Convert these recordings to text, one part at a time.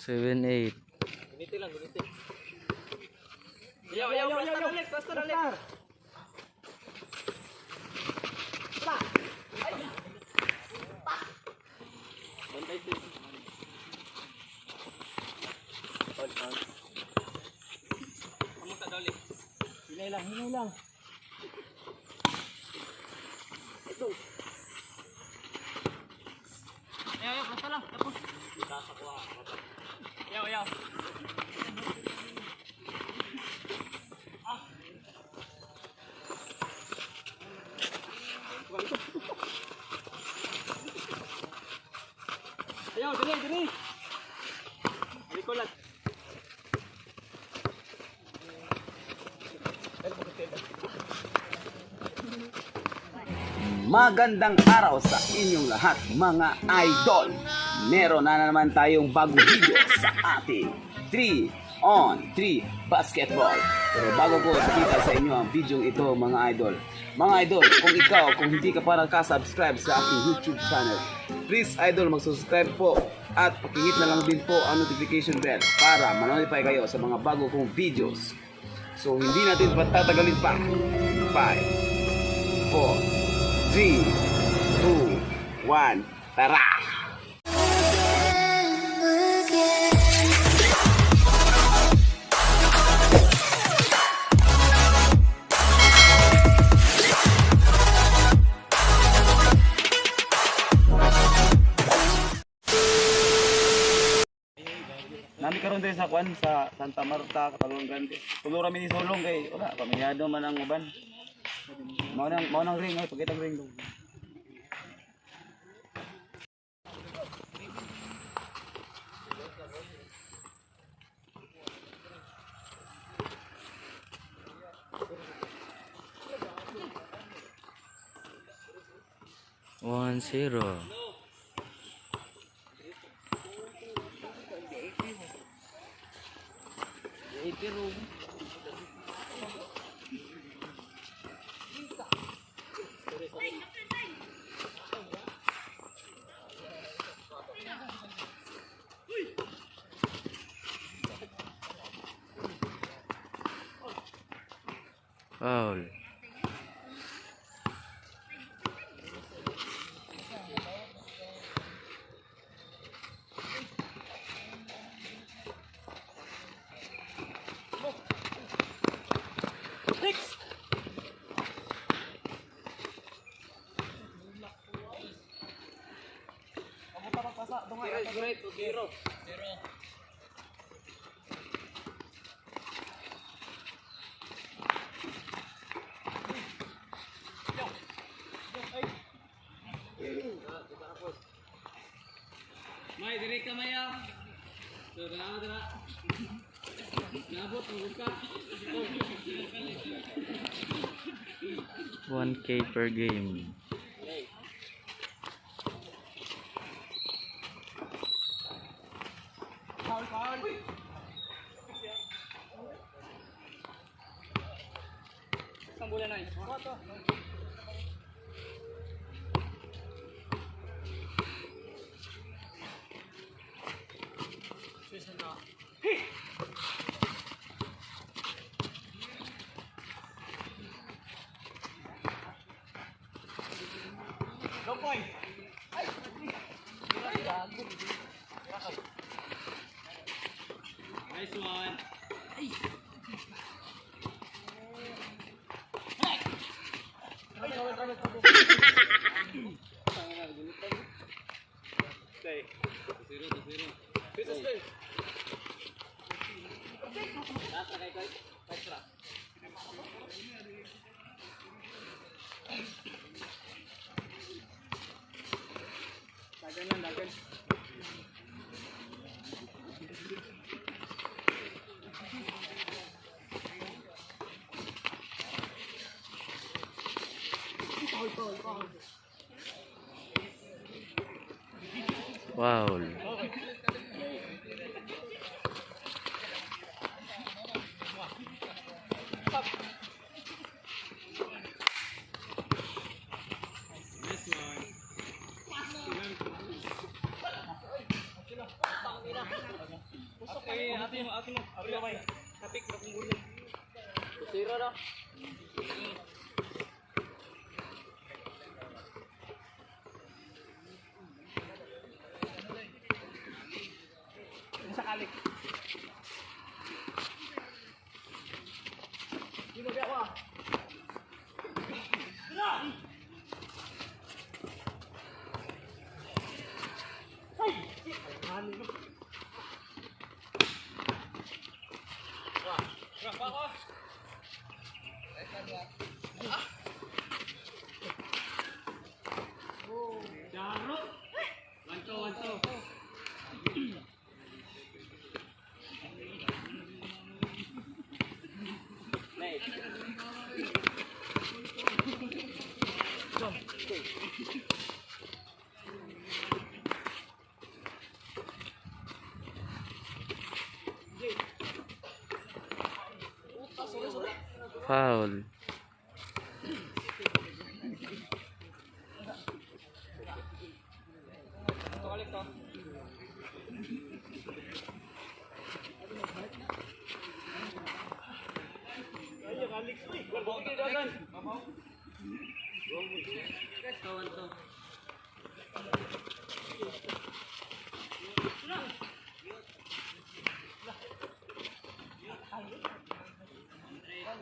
7-8. Ayaw, ayaw, ayaw, ayaw. Basta na, Alex. Hinay lang, hinay lang. Ayaw, ayaw, basta lang. Tapos. Ayaw, ayaw. Ayaw, dali, dali. Nicolas. Magandang araw sa inyong lahat, mga idol! Meron na naman tayong bagong video sa ating 3 on 3 basketball. Pero bago ko ipakita sa inyo ang video ito, mga idol. Mga idol, kung ikaw, kung hindi ka pa nakasubscribe sa aking YouTube channel, please, idol, mag-subscribe po at pakihit na lang din po ang notification bell para manotify kayo sa mga bago kong videos. So hindi natin patatagalin pa. 5, 4, 3, 2, 1, tara! Nami karon diri sa kwan sa Santa Marta, Katalong Grande. Tulo ra mi ni sulong kay wala pamilyado man ang uban. Mao nang ring ay pagkitang ring dong. 1-0. Foul. Zero, zero. May diri ka maya. So dara dara. Nabot mo ka. 1K per game. Isang bulan na. Nice one. Foul. Kusira na. Sa kalik. Di mo ako ah. Jaro. 1-2, 1-2. Foul. 1-2.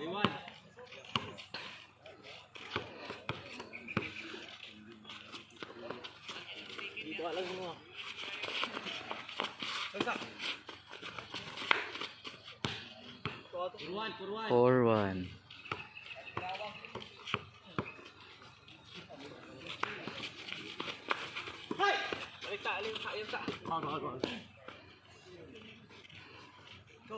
3-1. Dito lang mo. 4-1, 4-1. 4-1. Balik ta, alin ta, alin ta. Go, go, go. Go.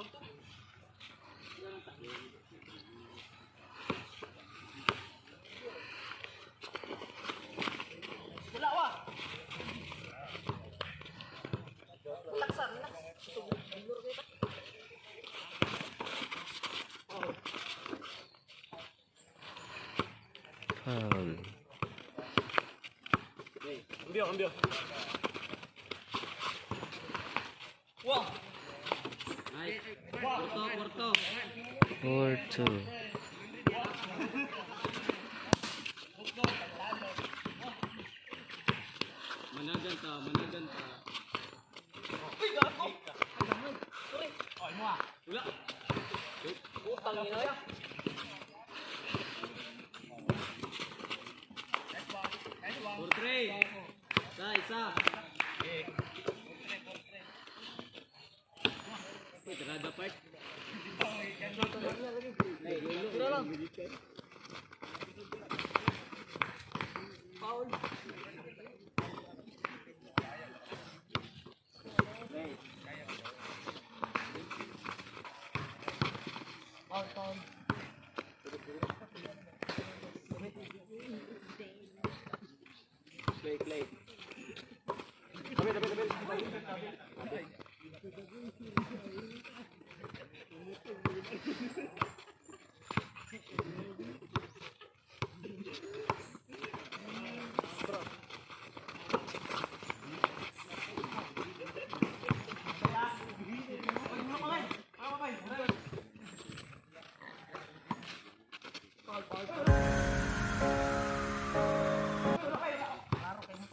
Wala wa. Relax, ah, relax. Foul. Cambio, cambio. Wow. Nice. 4-2, 4-2. 4-2. Managan ta, managan ta. Uy, gago. Sorry. Ay mo ah. Wala. Utang ina ya. 4-3. Isa, isa. Uy, tirada part. Tira lang. Foul. Foul, foul. Play, play. Tabi, tabi, tabi.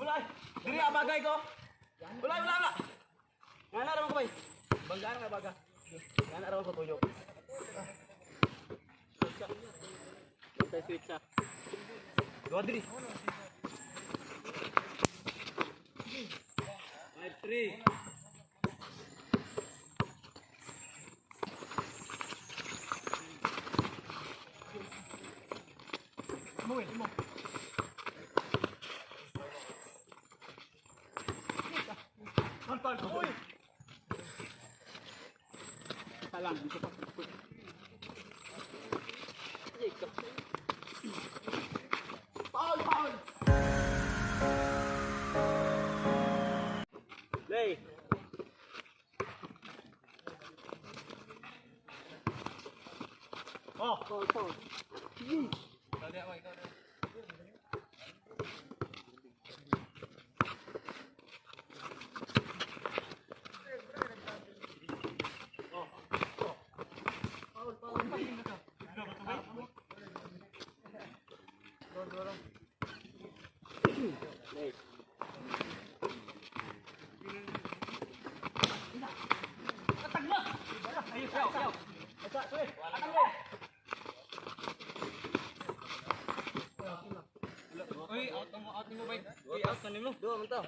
Wala. Diri ang bagay ko. Wala, wala, wala. Nga na raman ko bay. Bangga na baga. Nga na raman ko tuyo. Switch, switch ah. Dua diri. 5-3. Mo, mo. Uy. Salang dito pa. Foul, foul. Play. Oh, foul, foul. Out nimo bay. Out na nimo. Duha man to.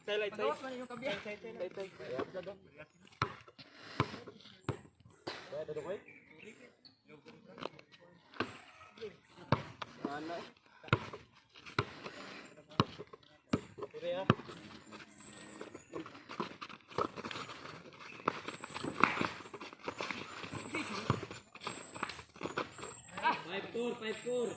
Say say. Man yung kabiya. Say say. Say say. 5-4, 5-4.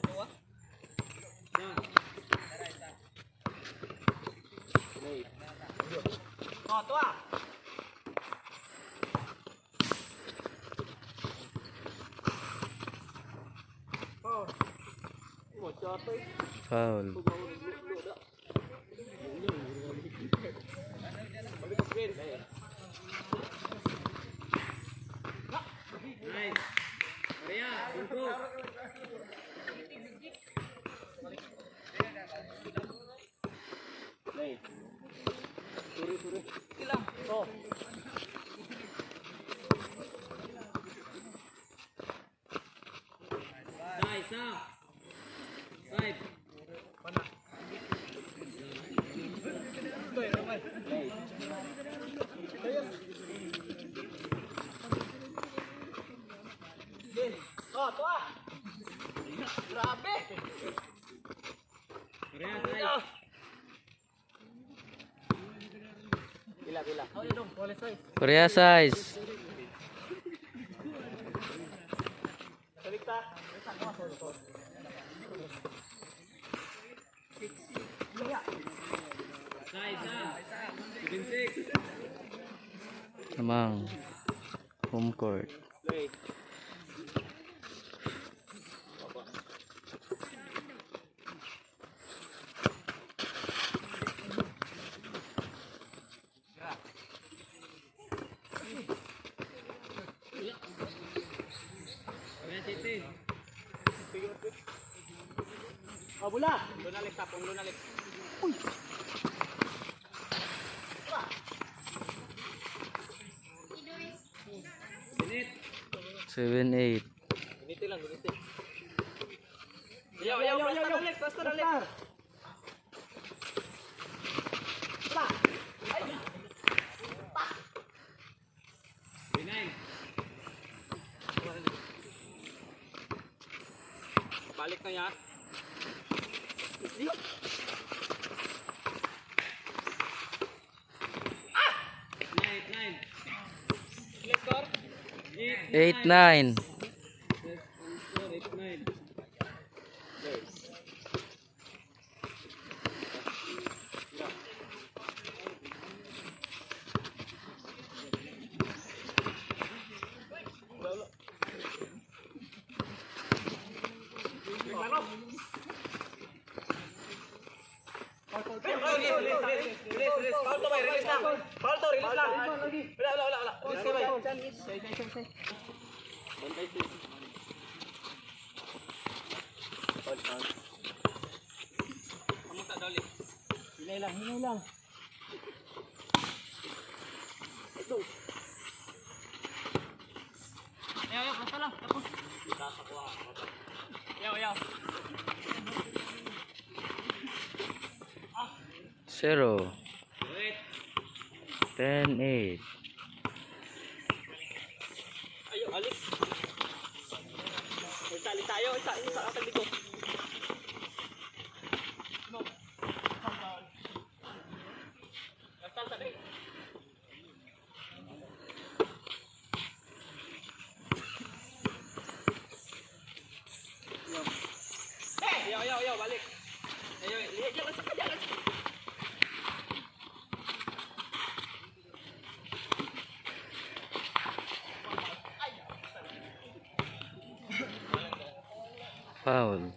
Foul. Nice. Maria, improve. Isa, isa. 5. Maria, size. Korea size. Isa, isa. 7-6. Lamang. Home court. Maria, 7. Minute. 7-8. 9. Balik na ya. 9, 9. Score? 8, 8-9. Yes, ang score, 8-9. Release, release, release. Foul to bay, release lang. Foul to, release lang. Wala, wala, wala, wala. Release ka bay. Kamusta daw ulit? Hinay lang, hinay lang. Ayaw, ayaw, basta lang. Tapos. Ayaw, ayaw. 0. Wait. 10-8. Ayaw, alis. Isa, alis tayo. Isa, isa, sa dito. No. Basta, sabi. Eh, ayaw, ayaw, ayaw, balik. Ayaw, ayaw, ayaw, isa ka dyan, isa. Foul.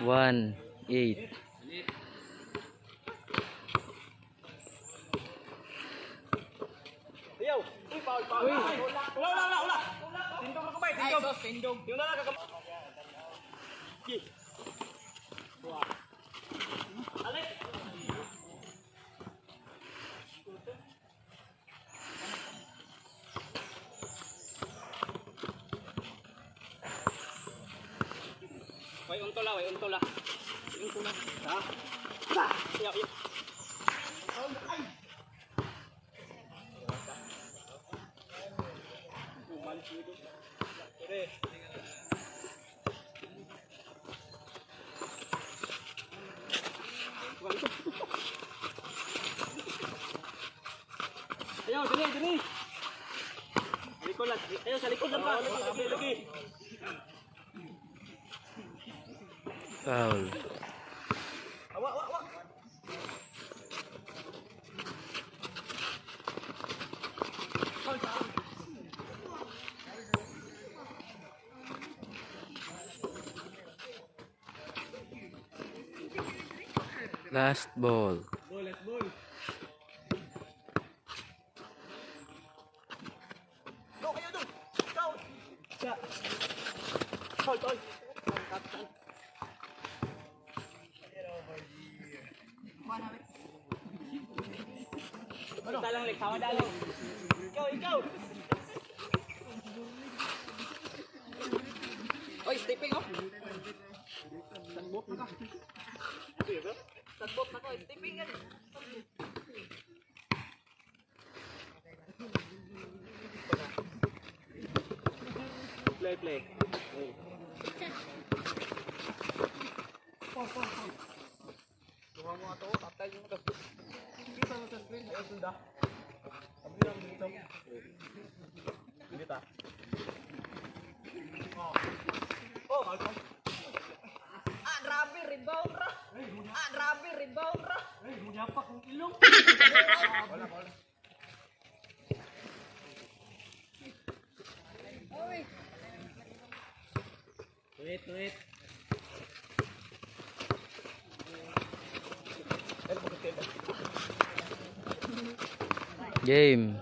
1. 1-8. Minute. Ayaw. Uy, foul, foul. Wala, wala, wala, wala. Tindog na kamay, tindog. Ay, sos, tindog. Yung na lang kakamay. Alex. Untola, wey, untola. Untola. Ha? Ayaw, ayaw. Ayaw, dili, dili. Likod lang. Ayaw, sa likod lang pa. Lagi, lagi. Foul. Last ball. Ball, let's ball. Go kayo dun. Go. Sa. Tol, tol. Kita lang, Lex. Sama dalo. Ikaw, ikaw. Oy, stepping oh. Sagbot na ka. Sagbot na ko, stepping yan. Play, play. Ah, grabe, rebound ra. Ah, grabe, rebound ra. Wait, wait. Game.